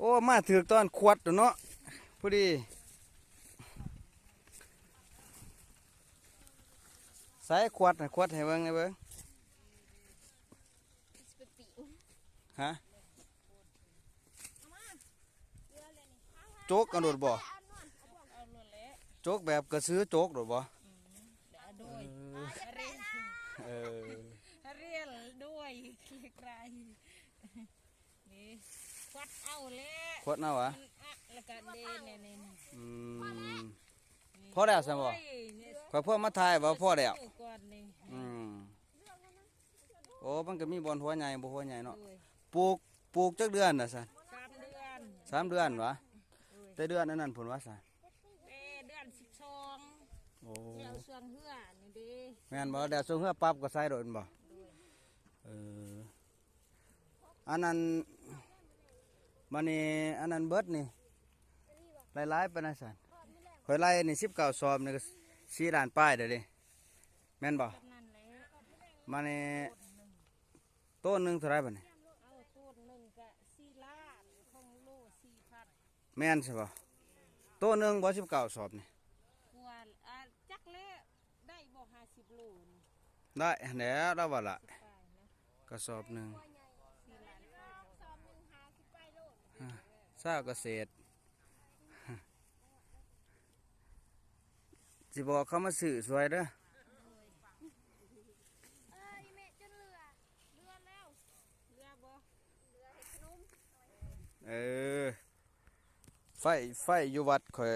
ໂອ້ ມາຖືກຕອນຂວດໂຕເນາະ ພໍດີ. ໃສຂວດນະ ຂວດໃຫ້ເບິ່ງແດ່ເບິ່ງ. ຮະ? ຈົກເອົາໂລດບໍ່? ຈົກແບບກະສືຈົກໂລດບໍ່? ໂດຍ ເອີ ຮຽນ ຮຽນໂດຍ ເກໄກ ນີ້ ຄວັດເອົາແຫຼະ ຄວັດເອົາຫວາ? ອະ ແລ້ວກະເດ ນີ້ໆ ອືມ ນີ້ ພໍແລ້ວຊັ້ນບໍ່? ໂອ້ຍ ຂ້ອຍພວກມາຖ່າຍວ່າພໍແລ້ວ ນີ້ກ່ອນນີ້ ອືມ. ໂອ້ ມັນກໍມີບ່ອນຫົວໃຫຍ່ບໍ່ຫົວໃຫຍ່ເນາະ ໂດຍ ປູກ ປູກຈັກເດືອນນະຊັ້ນ? ສາມເດືອນ ສາມເດືອນຫວາ? ໂດຍ ແຕ່ເດືອນອັນນັ້ນພຸ້ນຫວາຊັ້ນ? ແຕ່ເດືອນສິບສອງ ໂອ້ ແລ້ວຊ່ວງເຮືອນີ້ເດ ແມ່ນບໍ່? ແລ້ວຊ່ວງເຮືອປັບກໍໃສ່ໂລດແມ່ນບໍ່? ໂດຍ ເອີ ອັນນັ້ນ ບາດນີ້ ອັນນັ້ນເບິດນີ້ ຫຼາຍໆປານໃດຊັ້ນ? ຂ້ອຍໄລ່ນີ້ສິບເກົ້າສອບນີ້ກໍສີ່ລ້ານປາຍແລ້ວເດ້ ແມ່ນບໍ່? ປານນັ້ນແຫຼະ ບາດນີ້ ໂຕໜຶ່ງເທົ່າໃດບາດນີ້? ເອົາ ໂຕໜຶ່ງກະສີ່ລ້ານ ຂອງໂລສີ່ພັນ ແມ່ນຊະບໍ່? ໂຕໜຶ່ງບໍ່ ສິບເກົ້າສອບນີ້? ກວ່າ ອາ ຈັກແລ້ວ ໄດ້ບໍ່ ຫ້າສິບໂລນີ້? ໄດ້ຫັ້ນແຫຼະ ລາວວ່າຫຼາຍ ປາຍນະ ກະສອບໜຶ່ງ ສີ່ລ້ານປາຍໂລ ອາ ຊາວກະເສດ ຊິບອກເຂົາມາຊື້ຊ່ວຍເດີ. ເອີຍ ແມ່ ຈົນເຫຼືອ ເຫຼືອແລ້ວ ເຫຼືອບໍ່? ເຫຼືອເຮັດຂະໜົມ ເອີ ໄຟ ໄຟຢູ່ວັດຂ້ອຍ